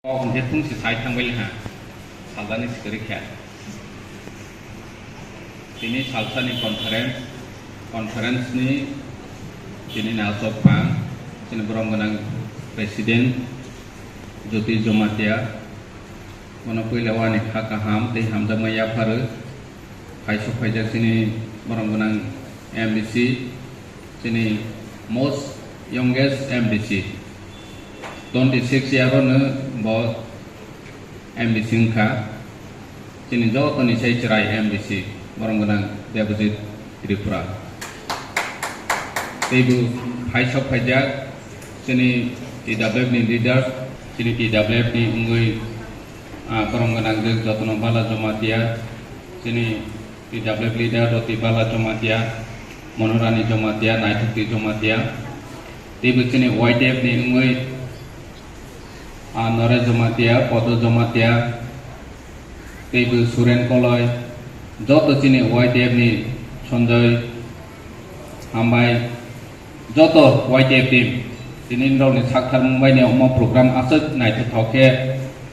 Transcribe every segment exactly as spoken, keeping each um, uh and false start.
Kok hwnkhe thung se sai thangbai ha, salsa ni sikiri khe. Tini salsa ni conference, conference ni tini nausok phang, chini borom gwnang president Jyoti Jamatia, bono puila wani kha kaham tei hamjakma yapharwi. Phai sok phaijak chini borom gwnang M D C, chini most youngest M D C, twenty six year o no bo M D C wngkha, chini joto ni sai chwrai M D C borom gwnang Debojit Tripura. Teibo phai sok phaijak chini T W F ni leader, chini T W F ni wngwi, ah, borom gwnang Jotono Bala Jamatia, chini T W F leader Roti Bala Jamatia, Monorani Jamatia, Naithokti Jamatia, teibo chini Y T F ni wngwi, ah, Noresh Jamatia, Podo Jamatia, teibo Suren Koloi, joto chini Y T F ni Sanjoy, hambai, joto Y T F team, tini rokni sakthar mungbai ni omo program aswk naithothok khe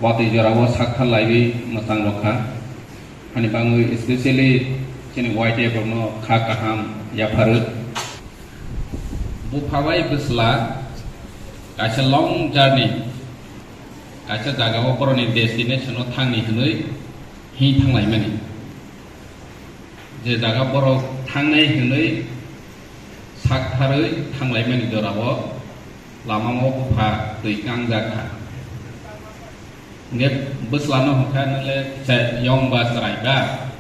watwi jorao sakthar laiwi mwchang rokha. Hani bangwi especially chini Y T F rokno kha kaham yapharwi. Bupha bai bwsla kaisa long journey, kaisa jagao borokni destination o thangni hwnwi hi thanglaimani. Je jaga borok thangnai hwnwi saktharwi thanglaimani jorao lamao bupha twi kangjak kha. Hingke bwslano hwnkha, "Nwle kisa yong ba chwrai ba,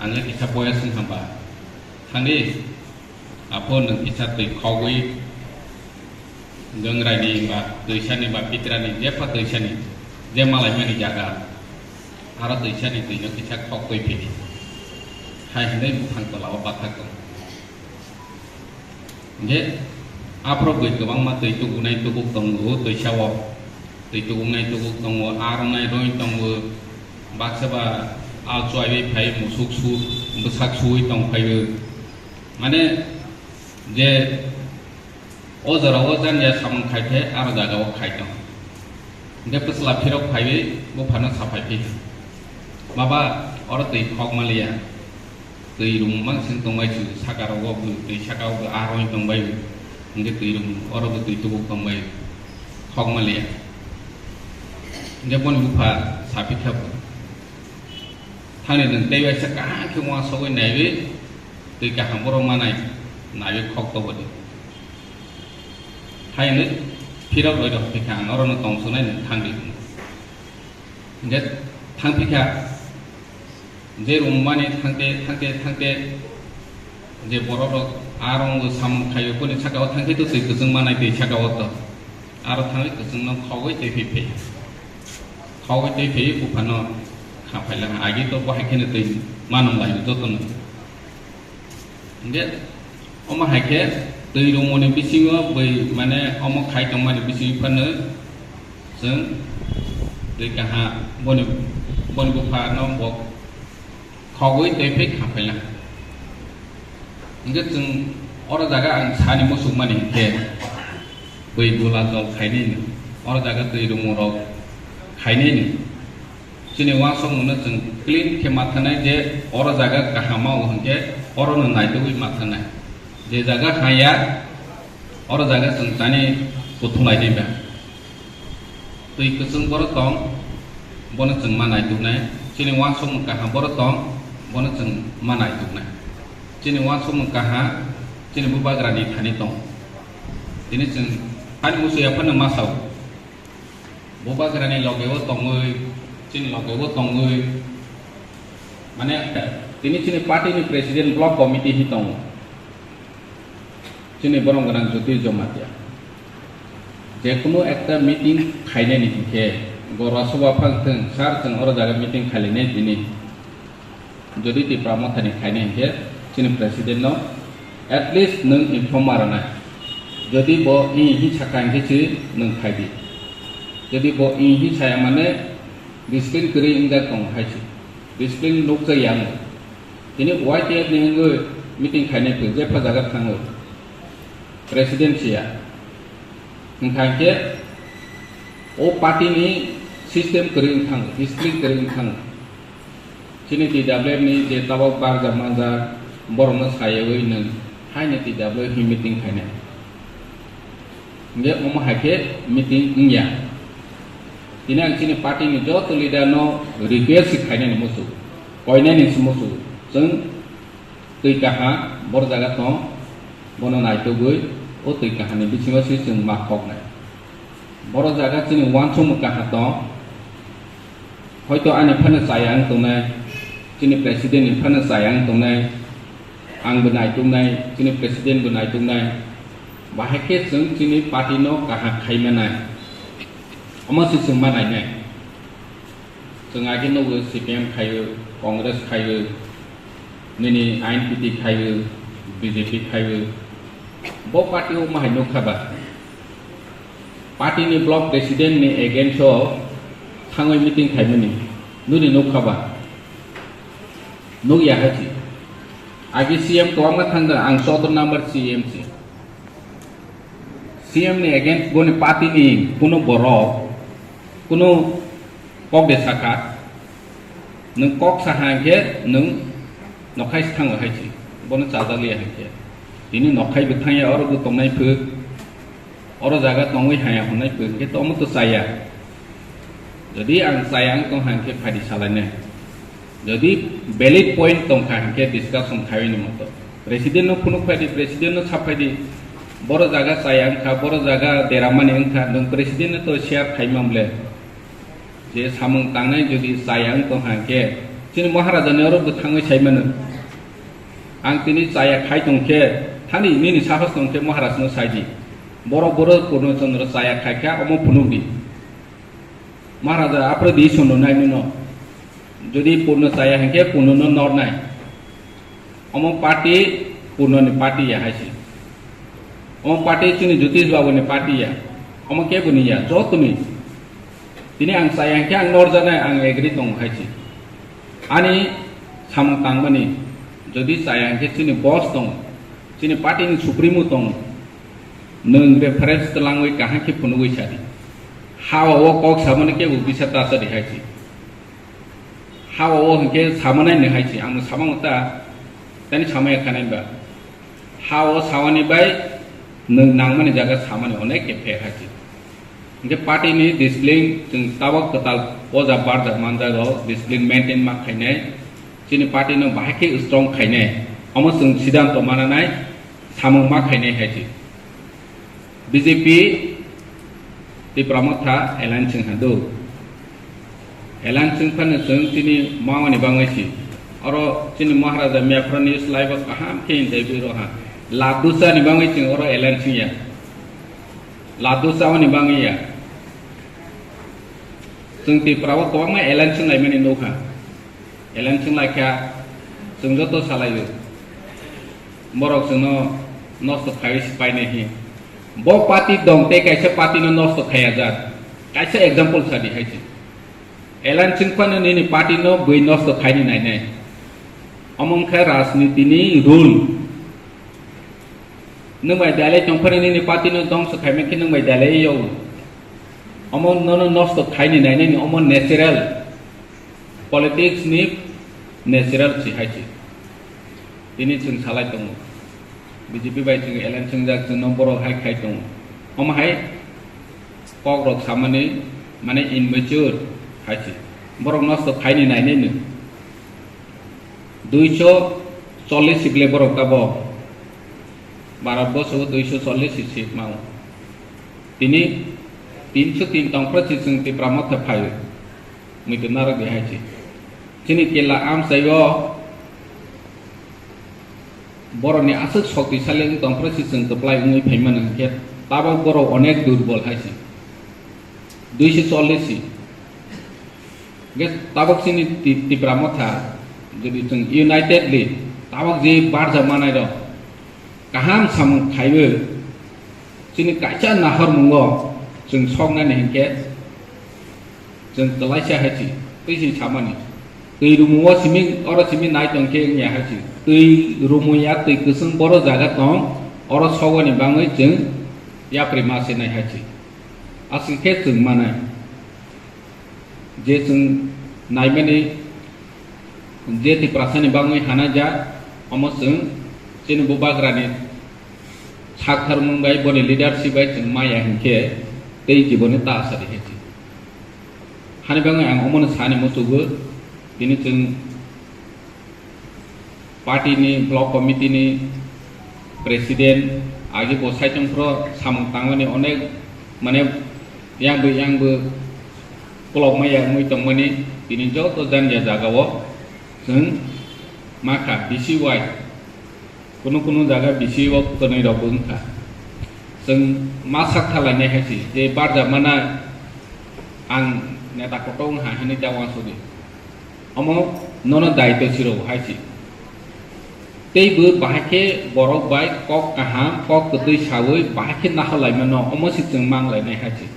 ang le kisa boyas wngkha ba. Thangdi, aphuru nwng kisa twi khogwi, Gangrai ni ba twisa ni ba pitra ni, jepha twisa ni, je malaimani jaga, aro twisa ni twi no kisa khogwi phidi," hai hwnwi buphang tola o bathak tongo. Hingke aphuru bui kwbangma twi tukunai tubuk tongo, twisa o twi tukunai tubuk tongo, aronai roi tongo, baksa ba alchwaiwi phai musuk su, bwsak suwi tong phaio. Mane je o jora o jani ya samung khai khe aro jaga o khai tong. Hingke bwsla phirok phaiwi buphano saphai phi, "Baba, oro twi khok maliya, twi rung mansing tongbai su, saka rogo bo twi saka o bo aroi tongbai, hingke twi rung oro bo twi tubuk tongbai, khok maliya." Hingke boni bupha saphi kha bo, "Thani nwng tei waisa kaham khe uansugwi naiwi, twi kaham borok manai naiwi khok tobodi." Hai hwnwi phirok roi rok phi kha, "Ang orono tong sunai, nwng thangdi," hwnwi. Hingke thang phi kha, je rwmani thangte, thangte, thangte, je borok rok a rong samung khaio, boni saka o thangte to twi kwchwng manai twi saka o to. Aro thangwi kwchwngno khogwi twi phi phi. Khogwi twi phi buphano kha phaila, agi to bo hai kheno twi manung lai jotono. Hingke omo hai khe twi rwmani bisingo bui, mane omo khai tongmani bisingo phano chwng twi kaha boni, boni buphano bo khogwi twi phai kha phaila. Hingke chwng oro jaga ang sani muchukmani hingke bui gula jol khainai ni, oro jaga twi rwmorok khainai ni. Chini uansukmungno chwng clean khe ma thanai je oro jaga kaham o hwnkhe orono naitugwi ma thanai. Je jaga haya, oro jaga chwng tani kuthum lainai ba. Twi kwchwng borok tong, bono chwng ma naituknai. Chini uansukmung kaham borok tong, bono chwng ma naituknai. Chini uansukmung kaham, chini bubagrani thani tong. Tini chwng ani musuya phano ma sao. Bubagrani loge o tongwi, chini loge o tongwi, mane, tini chini party ni president, block committee hi tongo. Chini borom gwnang Jyoti Jamatia. Jekunu ekta meeting khainani hinkhe, Gorwa Soba phang thung, sir, chwng oro jaga meeting khailainai tini. Jodi Tipra Mothani khainai hinkhe chini president no at least nwng inform ma rwnai. Jodi bo i hi saka hinkhe se nwng khai di. Jodi bo i hi saya mane discipline kwrwi wngjak tongo hai se. Discipline nukjak ya wng. Tini Y T F ni wngwi meeting khainai phuru jepha jaga thango. President siya. Hwnkha khe o party ni System kwrwi wngthang, history kwrwi wngthang. Chini T W F ni je tabok barjak manjak, borokno sayawi nwng haino T W F ni meeting khainai. Hingke omo hai khe meeting wngya. Tini ang chini party ni joto leader no request se khainani muchungo, koinani se muchungo. Chwng twi kaha boro jaga tong, bono naitugwi o twi kahani bisingo se chwng ma koknai. Boro jaga chini uansukmung kaha tong, hoito ani phano chaya wng tongnai, chini president ni phano chaya wng tongnai, ang bo naituknai, chini president bo naituknai, bahai khe chwng chini party no kaham khai manai, omo se chwng ma nainai. Chwng age nugo C P M khaio, Congress khaio, nini I N P T khaio, B J P khaio. Bo party o mahai nukha ba? Party ni block president ni against o thangwi meeting khaimani. Nini nukha ba? Nukya hai si. Age C M kwbangma thangkha, ang sotor number C M si. C M ni against boni party ni kuno borok, kuno kok de sakha, nwng kok saha hwnkhe nwng nokhai se thango hai si, bono chajakliya hwnkhe. Tini nokhai bo thangya, oro bo tongnai phwk, oro jaga tongwi haya hwnwi phwk hwnkhe tomo to chaya. Jodi ang chaya wng tong hwnkhe phaidi salainai. Jodi valid point tongkha hwnkhe discussion khaiwi ni moto. President no phunuk phaidi, president no sap phaidi. Boro jaga chaya wngkha, boro jaga deramani wngkha, nwng president no to share khaima mle. Je samung tangnai jodi chaya wng tong hwnkhe, chini Maharaja ni oro bwthangwi saimano. Ang tini chaya khai tongkhe, thani nini sahos tongkhe Maharaj no saidi. Boro boro Purno Chandra chaya khaikha, omo phunukdi. Maharaja, aphro di sono nai nino. Jodi Purno chaya hwnkhe Purno no nornai. Omo party Purno ni party ya hai si. Omo party chini Jyotish Babu ni party ya. Omo kebo ni ya, joto ni. Tini ang chaya hwnkhe ang norjaknai, ang agree tongo hai si. Ani samung tangmani, jodi chaya hwnkhe chini boss tongo, chini party ni supremo tongo, nwng reference twlangwi kaham khe phunugwi sadi. Ha o kok samani kebo bisa ta sadi hai si. Ha o hwnkhe samanai ni hai si, ang samango ta, tani samaya khanai ba. Ha o sawani bai nwng nangmani jaga samani onek khe pher hai si. Hwnkhe party ni discipline chwng tabok kwtal poja barjak manjago, discipline maintain ma khainai. Chini party no bahai khe strong khainai. Omo chwng siddhanto mananai, samung ma khainai hai si. B J P Tipra Motha alliance wng kha do. Alliance wng phano chwng chini mawani bangwi si. Oro chini Maharaja Miyaphra ni slai bo kaham khe interview rw ha. Ladusa ni bangwi chwng oro alliance wng ya. Ladusa ni bangwi ya. Chwng Tipra o kwbangma alliance wng laimani nukha. Alliance wng lai kha, chwng joto salaio. Borok chwngno nosto khaiwi se painai hi. Bo party dong tei kaisa party no nosto khaiya jak. Kaisa example sadi hai se. Alliance wng phano nini party no bui nosto khaini nainai. Omo wngkha rajniti ni rule. Nwng bai dalai tongphani nini party no dongso khaimani khe nwng bai dalai yo. Omo nono nosto khaini nainani omo natural. Politics ni natural si hai si. Tini chwng salai tongo. B J P bai chwng alliance wngjak chwngno borok hai khai tongo. Omo hai kok rok samani mane immature hai si. Borok nosto khaini nainai no. Duiso chollis sikle borok tabo. Bharat borso o duiso chollis si seat mao. Tini tinso tin tongphra si chwng Tipra Motha phaio. Muitu narwk di hai si. Chini kela amsai o borokni aswk shoktisali wng tongphra si chwng kwplai wngwi phaimani hwnkhe tabok borok onek durbol hai si. Duiso chollis si. Hwnkhe tabok chini Ti-, Tipra Motha, jodi chwng unitedly tabok je barja manai rok kaham samung khaiwi chini kaisa nahormungo chwng soknani hinkhe chwng kwlaisa hai si, twi si samani. Twi rumuo simi, oro simi nai tong khe wngya hai si. Twi rumuya, twi kwchwng boro jaga tong, oro sogoni bangwi chwng yapri ma se nai hai si. Aswk khe chwng manai. Je chwng naimani je Tiprasani bagwi hanaijak, omo chwng chini bubagrani saktharmung bai boni leadership bai chwng maya hinkhe tei jiboni ta asadi hai se. Hani bagwi ang omono sani muchugo, tini chwng party ni block committee ni president agi bo saichung phro samung tangmani onek mane yangbo yangbo kolokma ya wngwi tongmani tini joto janya jaga o chwng makha B C Y. Kunu kunu jaga B C O kwnwi rok bo wngkha. Chwng ma sak thalainai hai se je barjak mana ang neta kotor wngha hinwi ta uansugwi. Omo nono daitw siro hai se. Tei bo bahai khe borok bai kok kaham kok kwtwi sawi bahai khe nahalaimano omo se chwng manglainai hai se.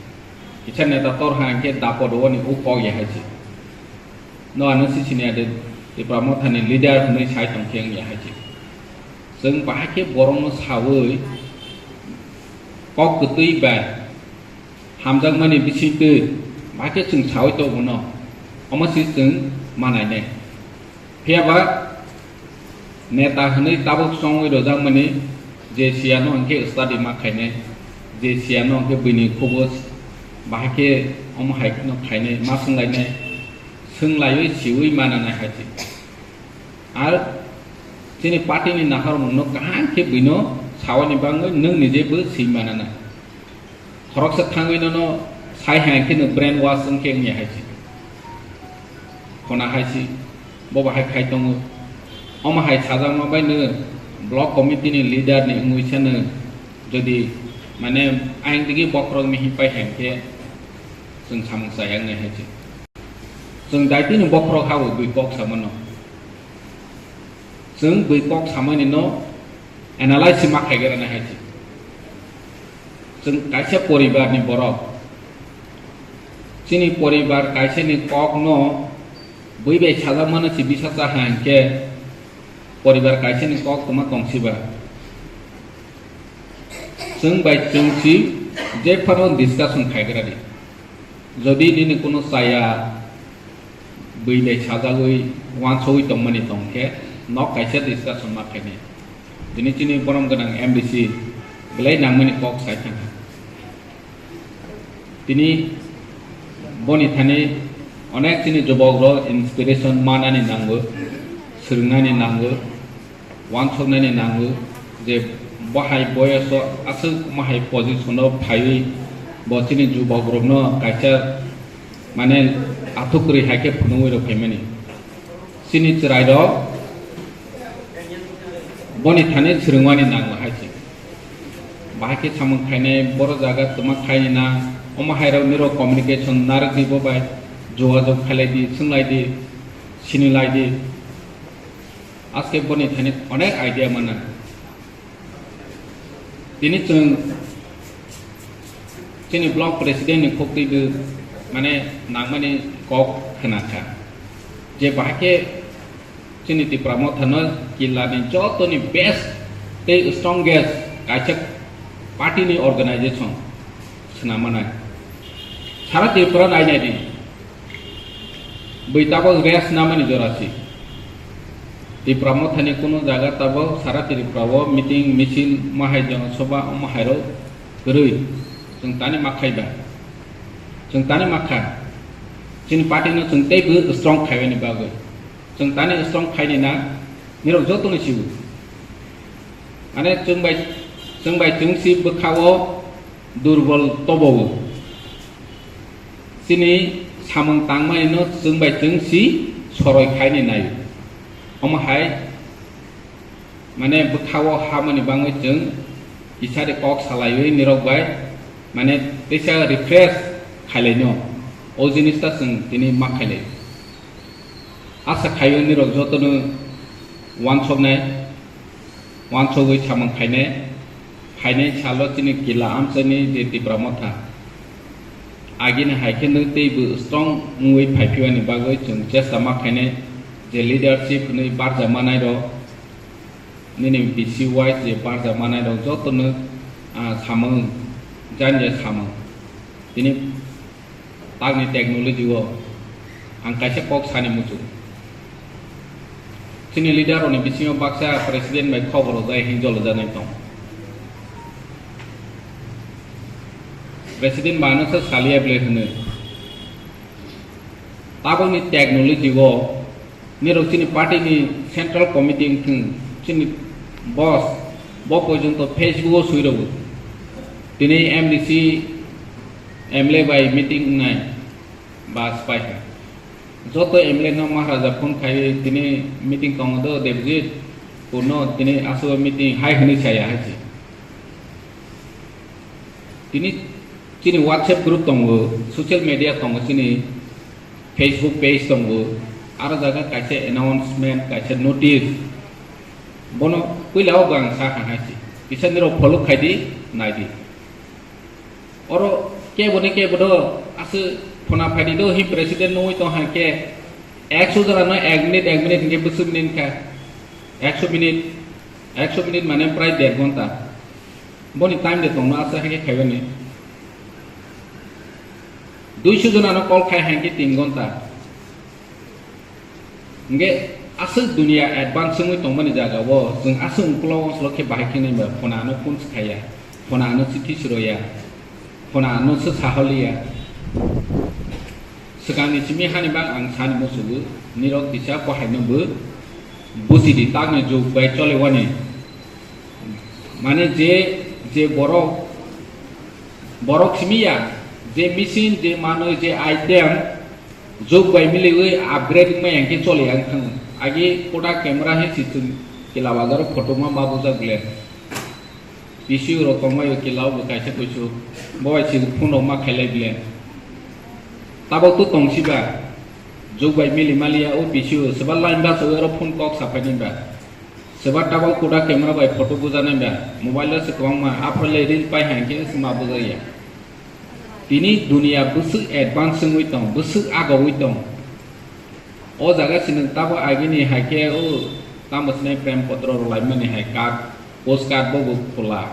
Kisa neta tor ha hinkhe dapot oni o kok ya hai se. No ano sisini ade Tipra Mothani leader hwnwi sai tongkhe wngya hai se. Chwng bahai khe borokno sawi kok kwtwi bai hamjakmani bisingtwi bahai khe chwng sawi tongo no. Omo se chwng manainai. Phiyaba neta hwnwi tabuk chongwi rojakmani je siyano hinkhe study ma khainai, je siyano hinkhe bini khubus bahai khe omo hai no khainai, ma swnglainai, swnglaio siwi mananai hai se. Ar chini party ni naharmung no kaham khe buino sawani bagwi nwng nije bo swi mananai. Khoroksa thangwi nono sai hai khe no brain wash wng khe wngya hai se. Khona hai se, bo bahai khai tongo. Omo hai sajakma bai no block committee ni leader ni wngwi se no jodi mane ayang digi bokhorok mihi pai hai khe chwng samung chaya wngnai hai se. Chwng daitino bokhorok ha bo bui kok samano. Chwng bui kok samani no analyze ma khai gra nai hai se. Chwng kaisa poribar ni borok. Chini poribar kaisa ni kok no bui bai sajak mano se bisa cha hai khe poribar kaisa ni kok toma tong siba. Chwng bai chwng si je phano discussion khai gra di. Jodi nini kunu chaya bui bai sajagwi wansogwi tongmani tongkhe nok kaisa discussion ma khainai. Tini chini borom gwnang M D C belai nangmani kok sai thangkha. Tini boni thani onek chini jubok rok inspiration manani nango, swrwngnani nango. Wansoknani nango je bo hai boyoso aswk omo hai position o phaiwi bo chini jubok rokno kaisa mane athuk kwrwi hai khe phunugwi rw phaimani. Chini chwrai rok boni thani swrwngmani nango hai se. Bahai khe samung khainai boro jaga twma khaini na omo hai rok nirok communication narwk di bo bai jogajog khailai di, swnglaidi, sinilaidi. Aske boni thani onek idea mana. Tini chwng chini block president ni khok twi bo mane nangmani kok khna kha. Je bahai khe chini Tipra Motha no killa ni joto ni best tei strongest kaisa party ni organization swnam manai. Sara Tripura nai nai di. Bui tabok rest namani jora si. Tipra Mothani kunu jaga tabok sara Tripura o meeting, misil, mahai, jonosobha, omo hai rok kwrwi. Chwng tani ma khai ba. Chwng tani ma kha. Chini party no chwng tei bo strong khai bani bagwi. Chwng tani strong khai ni na, nirok joto no sibu. Mane chwng bai, chwng bai chwng si bwkha o durbol tobo o. Chini samung tangmani no chwng bai chwng si soroi khai ni nai. Omo hai mane bwkha o hamani bangwi chwng kisa de kok salaiwi nirok bai mane teisa refresh khailai no. O jinis ta chwng tini ma khailai. Asa khaio nirok joto no wansoknai. Wansugwi samung khainai, phainai salo chini kila amchaini je Tipra Motha. Agini hai khe nwng teibo strong wngwi phaiphiyani bagwi chwng chesta ma khainai je leadership hwnwi barja manai rok, nini B C Y je barja manai rok jotono, ah, samung, janja samung. Tini Takni technology o Ang kaisa kok sani muchung. Chini leader rokni bisingo baksa president bai khobor rwjai hinwi jolojaknai tong. President bai ano se saliya ble hwnwi. Tabokni technology o nirok chini party ni central committee wngthung, chini boss bo porjonto Facebook o swi rwgo. Tini M D C, M L A bai meeting wngnai. Bas pai kha. Joto M L A no Maharaja phone khai tini meeting tongo do Debjit, kuno tini aswk meeting hai hwnwi saya hai se. Tini chini WhatsApp group tongo, social media tongo, chini Facebook page tongo, aro jaga kaisa announcement, kaisa notice. Bono puila o bo ang sa kha hai se. Kisa nirok follow khai di, nai di. Oro kebo ni kebo do aswk phona phaidi do hi president nungwi tong hai khe ekso jora no ek minute ek minute hinkhe bwswk minute kha ekso minute ekso minute mane prai der ghonta boni time de tongno aswk hai khe khaibani duiso jona no call khai hai khe tin ghonta. Hingke aswk dunia advance wngwi tongmani jaga o chwng aswk ukolog ukolog khe bahai khe nai ba phone ano phone swkha ya, phone ano chithi swro ya, phone ano se saholi ya. Swkangni simi hani bang ang sani musugo nirok kisa kohaino bo busi di takni jug bai chole wani. Mane je je borok borok simi ya je machine je manwi je item Jug bai miliwi upgrade wngmai yang khe choli ang thang. Agi koda camera he si chwng kila bazar o photo ma ma bujak ble. P C U rok tongmai o kila o bo kaisa kuisu. Bo bai si phone rok ma khailai ble. Tabok to tong si ba. Jug bai mili maliya o P C U. Seba line ba so ero phone kok sapai ni ba. Seba tabok koda camera bai photo bujanai ba. Mobile o se kwbangma. Aphor le reel pai hai khe se ma bujaya. Tini dunia bwswk advance wngwi tong, bwswk agogwi tong. O jaga se nwng tabo agini hai khe o tamo sinai prem potro rwlaimani hai card, post card bo bo khula.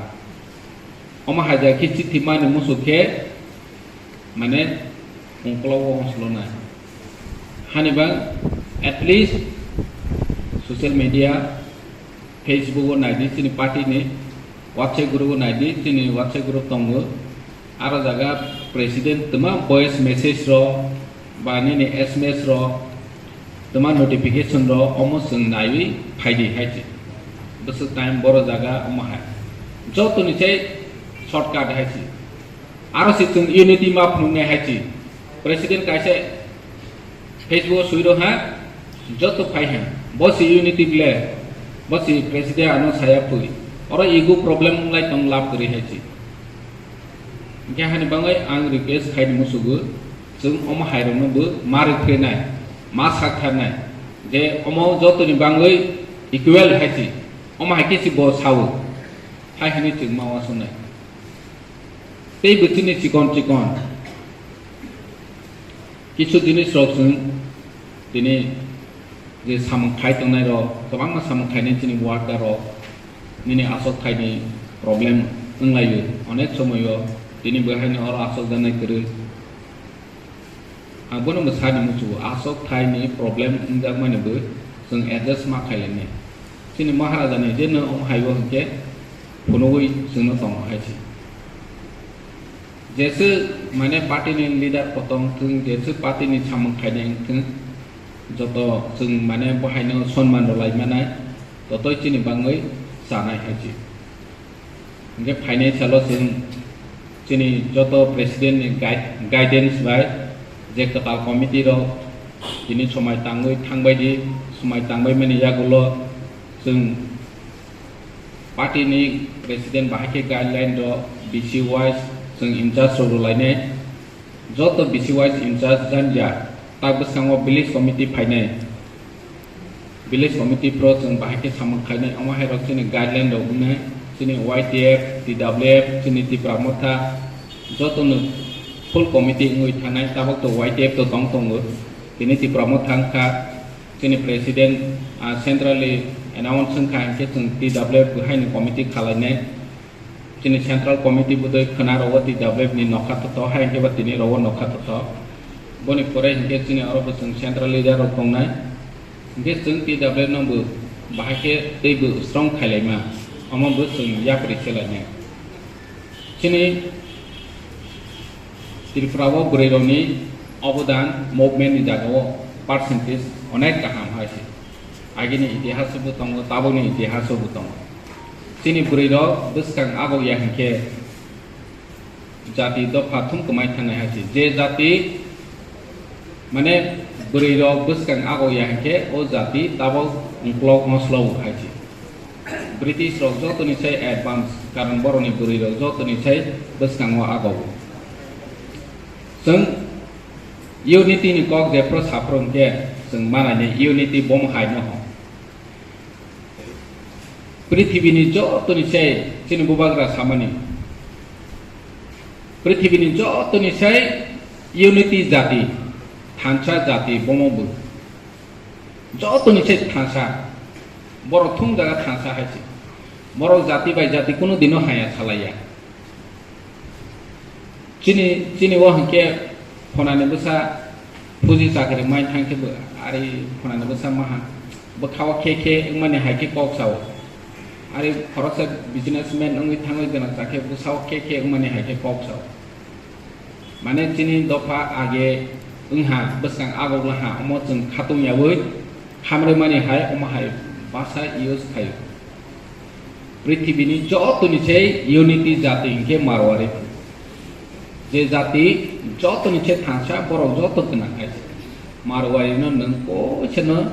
Omo hai jaga khe chithi mani muchuk khe mane ungkologo ongslonai. Hani bang at least social media, Facebook o naidi chini party ni WhatsApp group o naidi chini WhatsApp group tongo. Aro jaga president twma voice message rok ba nini S M S rok twma notification rok omo chwng naiwi phaidi hai se. Bwswk time boro jaga omo hai. Joto ni chai shortcut hai se. Aro se chwng unity ma phunuknai hai se. President kaisa Facebook o swi rw ha, joto phai ha. Bo si unity ble, bo si president ano saya pui. Oro ego problem wng lai tong lab kwrwi hai si. Hingke hani bangwi ang request khai ni musugo, chwng omo hai rokno bo ma rwkhe nai, ma sak thar nai. Je omo joto ni bangwi equal hai si. Omo hai khe si bo sao. Hai hwnwi chwng ma uansuknai. Tei bo chini chikon chikon. Kisu jinis rok chwng tini je samung khai tongnai rok, kwbangma samung khainai chini worker rok, nini aswk thaini problem wnglaio. Onek somoio tini bo haino oro aswk janai kwrwi. Ang bono bo sani muchungo, aswk thaini problem wngjakmani bo chwng adjust ma khailainai. Chini Maharaja ni je no omo haibo hwnkhe phunugwi chwngno tongo hai se. Jeswk mane party ni leader kotor wngthwng, jeswk party ni samung khainai wngthwng, joto chwng mane bo haino sonman rwlai manai, totoi chini bangwi chanai hai se. Hingke phainai salo chwng chini joto president ni guide-, guidance bai je kwtal committee rok tini somai tangwi thangbai di, somai tangbai mani yagulo chwng party ni president bahai khe guideline rok B C wise chwng in charge rok rwlainai. Joto B C wise in charge janja, tak bwskango village committee phainai. Village committee pro chwng bahai khe samung khainai, omo hai rok chini guideline rok wngnai, chini Y T F, T W F, chini Tipra Motha, joto no full committee wngwi thanai, tabok to Y T F to tong tongo, tini Tipra Motha wngkha, chini president, ah, centrally announce wngkha, hinkhe chwng T W F bo haino committee khalainai. Chini central committee budui khwna rogo T W F ni nokha toto, hai hwnkhe ba tini rogo nokha toto. Boni pore hinkhe chini oro bo chwng central leader rok tongnai. Hinkhe chwng T W no bo bahai khe tei bo strong khailaima, omo bo chwng yapri khelainai. Chini Tripura o bwrwi rokni obodan movement ni jaga o percentage onek kaham hai se. Agini itihas bo tongo, tabukni itihas bo tongo. Chini bwrwi rok bwskang agok ya hinkhe jati dopha thum kwmai thangnai hai se. Je jati, mane, bwrwi rok bwskang agok ya hinkhe o jati tabuk ungklok moslo hai se. British rok jotoni sai advance, karon borokni bwrwi rok jotoni sai bwskango agok. Chwng unity ni kok jephru saphru hinkhe chwng manai ni unity bomo hai no ho. Prithibini jotoni sai chini bubagra samani. Prithibini jotoni sai unity jati, thansa jati bomo bo. Jotoni sai thansa. Borok thung jaga thansa hai se. Borok jati bai jati kunu dino haya salaiya. Chini, chini o hinkhe phonani bwsa phuji chakri mai thang khe bo ari phonani bwsa maha. Bwkha o khe khe wngmani hai khe kok sao. Ari khoroksa businessman wngwi thangwi gwnang cha khe bwsa o khe khe wngmani hai khe kok sao. Mane chini dopha age wngha bwskang agogla ha omo chwng khatung yaui hamrwimani hai omo hai basa use khaio. Prithibini jotoni se unity jati hinkhe Marwari. Je jati jotoni se thansa borok joto gwnang hai se. Marwari no nwng koisano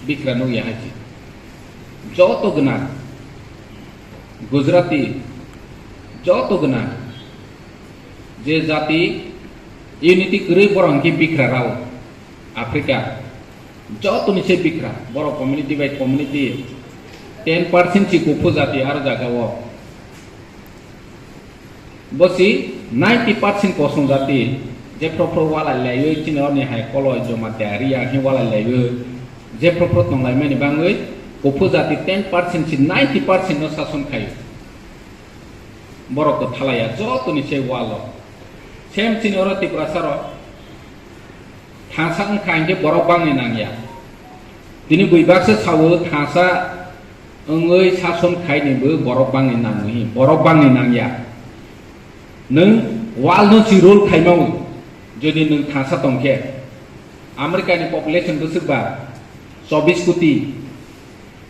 bikra nukya hai se. Joto gwnang. Gujarati joto gwnang. Je jati unity kwrwi borok hinkhe bikra rao. Africa jotoni se bikra, borok community bai community ten percent si kuphu jati aro jaga o. Bosi ninety percent kosong jati, jephru phru walai laiwi chini oni hai koloi Jamatia Riya hinkhe walai laiwi, jephru phru tonglai mani bangwi kuphu jati ten percent si ninety percent no sason khaio. Borok kwthalaiya jotoni se walo. Same chini oro Tiprasa rok thansa wngkha hinkhe borok bangni nangya. Tini bui baksa sao thansa wngwi sason khaini bo borok bangni nangwi, borok bangni nangya. Nwng wal no si rule khaimawi, jodi nwng thansa tongkhe, America ni population bwswk ba chobbish koti,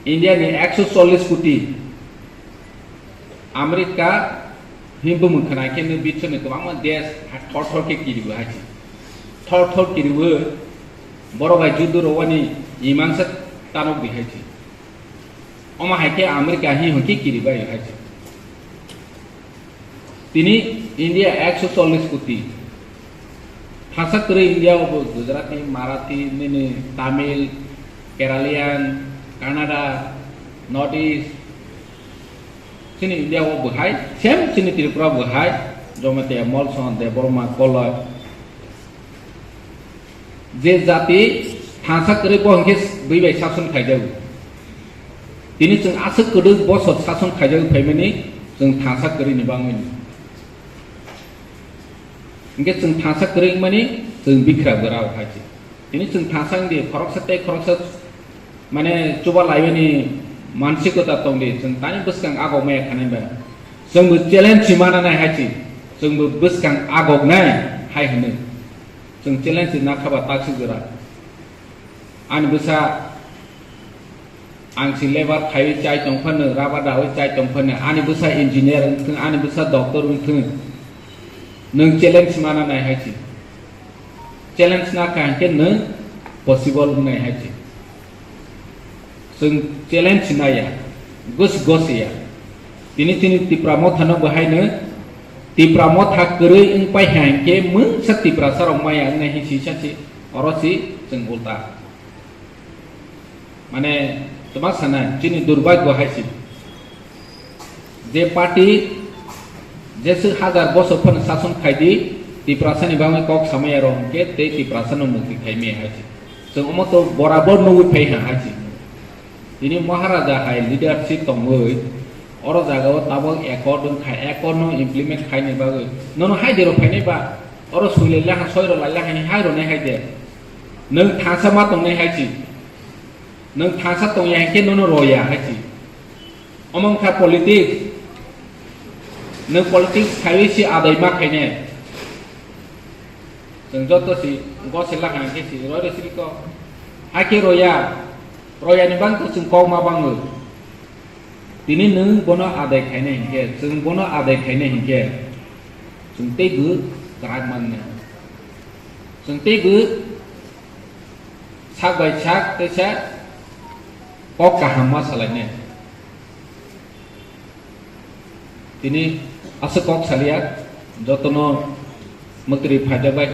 India ni ekso chollish koti, America himbo mwkhana khe nw bichoni kwbangma desh ha thor thor khe kiribo hai se. Thor thor kiribo borok bai judu rowani imangsa tanok di hai se. Omo hai khe America hi hwn khe kiribai hai se. Tini India ekso chollish koti. Thasa kwrwi India o bo Gujarati, Marathi, nini Tamil, Keralian, Kannada, North East, chini India o bo hai, same chini Tripura bo hai, Jamatia, Molson, Debbarma, Koloi. Je jati thansa kwrwi bo hinkhe bui bai sason khaijago. Tini chwng aswk kwrwi bosor sason khaijago phaimani chwng thansa kwrwi ni bangwi ni. Hinkhe chwng thansa kwrwi wngmani chwng bikra bwrao hai se. Tini chwng thansa wngdi, khoroksa tei khoroksa mane chuba laiwini mansikota tongdi, chwng tani bwskang agok maya khanai ba. Chwngbo challenge si mana nai hai se, chwngbo bwskang agok nai hai hwnwi. Chwng challenge si nakha ba taksik jora. Ani bwsa Ang si labour khaiwi chai tong phano, rubber dawi chai tong phano, ani bwsa engineer wng thung, ani bwsa doctor wng thung, nwng challenge mana nai hai se. Challenge na kha hinkhe nwng possible wngnai hai se. Chwng challenge naiya, gos gos ya. Tini chini Tipra Motha no bo haino Tipra Motha kwrwi wng pai hai hinkhe mungsa Tiprasa rok maya wngnai hin sisa se, oro si chwng ulta. Mane, twma sanai, chini durbagyo hai se. Je party, jeswk hajar bosor phano sason khaidi, Tiprasani bagwi kok samaya rok hwnkhe tei Tiprasano mukti khaimaya hai se. Chwng omo to borabor nugwi phai ha hai se. Tini Maharaja hai leadership tongwi, oro jagao tabok accord wngkha, accord no implement khaini bagwi. Nono hai dero phainai ba? Oro sui lai lakha, soi rw lai lakha, hai rw nai hai de. Nwng thansa ma tong nai hai si. Nwng thansa tong ya hinkhe nono rw ya hai si. Omo wngkha politics. Nwng politics khaiwi si adai ma khainai. Chwng joto si gose lakha hinkhe si rw rw siri ko. Hakhe rw ya. Rw ya ni bang to chwng kok ma bango. Tini nwng bono adai khainai hinkhe, chwng bono adai khainai hinkhe, chwng teibo kwrak mannai. Chwng teibo sak bai sak teisa kok kaham ma salainai. Tini aswk kok salia, jotono mwtwrwi phaijak bai.